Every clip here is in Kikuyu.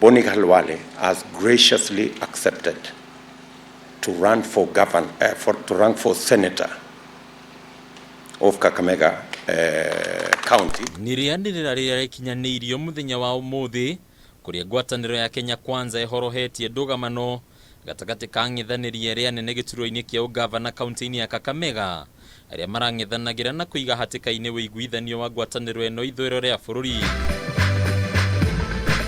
Boni Khalwale has graciously accepted to run for govern, for, to run for senator of Kakamega County. Nĩ rĩanĩrĩra rĩrĩa rĩkinyanĩirio mũthenya wa ũmũthĩ kũrĩa ngwatanĩro ya Kenya Kwanza ĩhorohetie ndũgamano gatagatĩ ka ang'ethanĩri erĩ anene gĩturwa-inĩ kĩa ũgavana kaunti-inĩ ya Kakamega arĩa marang'ethanagĩra na kũiga hatĩka-inĩ ũiguithanio wa ngwatanĩro ĩno ithũĩro rĩa bũrũri.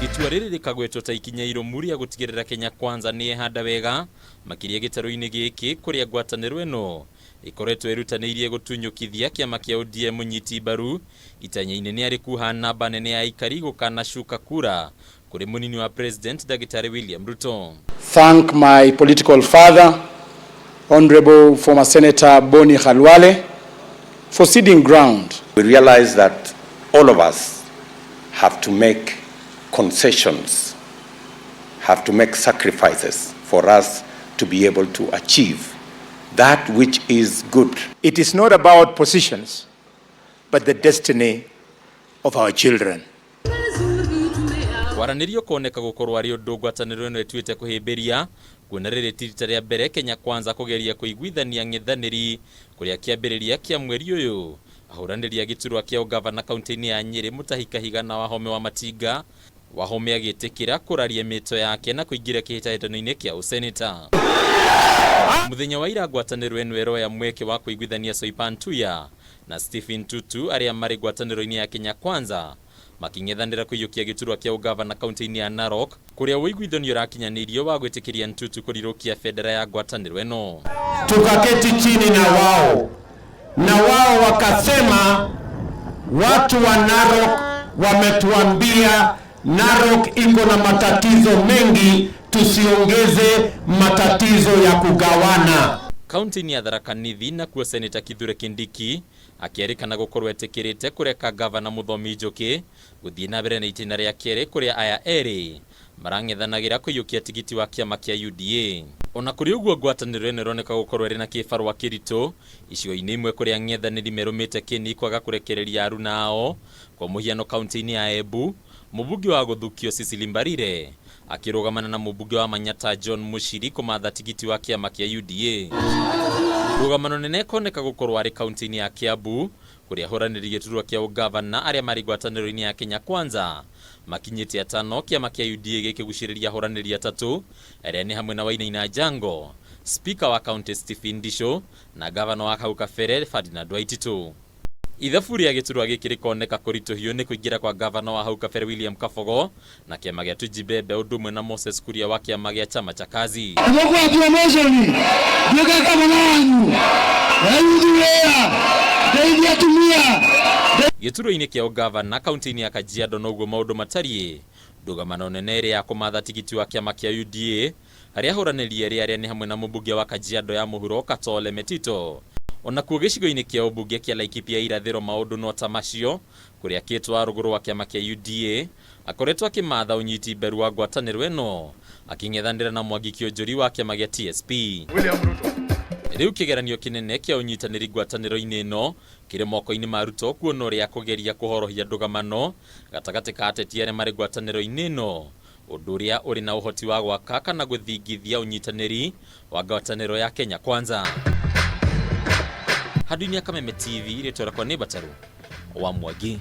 Itua rĩrĩ rĩkagwetwo ta ikinya irũmu rĩa gũtigĩrĩra Kenya Kwanza nĩ yehanda wega makĩria gĩtarũ-inĩ gĩkĩ kũrĩa ngwatanĩro ĩno ĩkoretwo ĩrutanĩirie gũtunyũkithia kĩama kĩa ODM mũnyiti mbaru itanya-inĩ nĩ arĩ kuha namba nene ya aikari gũkanacuka kura kũrĩ mũnini wa President Ndagĩtarĩ William Ruto. Thank my political father, Honorable former Senator Boni Khalwale, for ceding ground. We realize that all of us have to make concessions, have to make sacrifices for us to be able to achieve that which is good. It is not about positions, but the destiny of our children. Kwaranĩrio kuoneka gũkorwo arĩ ũndũ ngwatanĩro ĩno ĩtuĩte kũhĩmbĩria kuona rĩrĩ ti rita rĩa mbere Kenya Kwanza kũgeria kũiguithania ng'ethanĩri kũrĩa kĩambĩrĩria kĩa mweri ũyũ ahũranĩri a gĩturwa kĩa ũgavana kaunti-inĩ ya Nyĩrĩ Mutahi Kahiga na Wahome wa Matinga. Wahome agĩtĩkĩra kũraria mĩto yake na kũingĩra kĩhĩtahĩtano-inĩ kĩa ũseneta. Mũthenya wa ira ngwatanĩro ĩno ĩroya mweke wa kũiguithania Soipan Tuya na Stephen Tutu arĩa marĩ ngwatanĩro-inĩ ya Kenya Kwanza makĩng'ethanĩra kũiyũkia gĩturwa kĩa ũgavana kaunti-inĩ ya Narok kũrĩa ũiguithanio ũrakinyanĩirio wa gwĩtĩkĩria Ntutu kũrirũkia bendera ya ngwatanĩro ĩno. Tukaketi chini na wao na wao wakasema, watu wa Narok wametuambia Narok iko na matatizo mengi, tusiongeze matatizo ya kugawana. Kaunti-inĩ ya Tharaka Nithi nakuo Seneta Kithure Kindiki akĩerĩkana gũkorwo etĩkĩrĩte kũreka gavana Mũthomi Njuki gũthiĩ na mbere na itĩna rĩa kerĩ kũrĩa aya erĩ marang'ethanagĩra kũiyũkia tigiti wa kĩama kĩa UDA. Ona kũrĩ ũguo ngwatanĩro ĩno ĩroneka gũkorwo ĩrĩ na kĩbarũa kĩritũ icigo-inĩ imwe kũrĩa ang'ethanĩri merũmĩte kĩni kwaga kũrekereria aruna ao. Kwa mũhiano kaunti-inĩ ya Embu mũmbunge wa gũthukio Cecily Mbarire akĩrũgamana na mũmbunge wa Manyata John Muchiri kũmatha tigiti wa kĩama kĩa UDA. Rũgamano nene ĩkoneka gũkorwo arĩ kaunti-inĩ ya Kiambu kũrĩa ahũranĩri gĩturwa kĩa ũgavana arĩa marĩ ngwatanĩro-inĩ ya Kenya Kwanza makinyĩte atano kĩama kĩa UDA gĩkĩgucĩrĩria ahũranĩri atatũ arĩa nĩ hamwe na Wainaina Njango, Speaker wa kaunti Stephen Ndisho na gavana wa hau kabere Ferdinand Waititu. Ithabu rĩa gĩturwa gĩkĩ rĩkoneka kũritũhio nĩ kũingĩra kwa gavana wa hau kabere William Kabogo na kĩama gĩa Tujibembe ũndũ ũmwe na Moses Kuria wa kĩama gĩa Chama cha Kazi. Kwa promotion nduĩke gavana wanyu rĩu ndeithia atumia. Gĩturwa-inĩ kĩa ũgavana kaunti-inĩ ya Kajiado noguo maũndũ matariĩ ndũgamano nene ĩrĩa ya kũmatha tigiti wa kĩama kĩa UDA harĩa ahũranĩri erĩ arĩa nĩ hamwe na mũmbunge wa Kajiado ya mũhuro Katole Metito. Ona kuo gĩcigo-inĩ kĩa ũmbunge kĩa Laikipia irathĩro maũndũ no ta macio kũrĩa Kate wa rũgũrũ wa kĩama kĩa UDA akoretwo akĩmatha ũnyiti mberu wa ngwatanĩro ĩno akĩng'ethanĩra na Mwangi Kĩonjũri wa kĩama gĩa TSP. Rĩu kĩgeranio kĩnene kĩa ũnyitanĩri ngwatanĩro-inĩ ĩno kĩrĩ moko-inĩ ma Ruto kuona ũrĩa kũgeria kũhorohia ndũgamano gatagatĩ ka ateti arĩa marĩ ngwatanĩro-inĩ ĩno ũndũ ũrĩa ũrĩ na ũhoti wa gwaka kana gũthingithia ũnyitanĩri wa ngwatanĩro ya Kenya Kwanza. Handũ-inĩ ya Kameme TV rĩtwa rĩakwa nĩ Bataru wa Mwangi.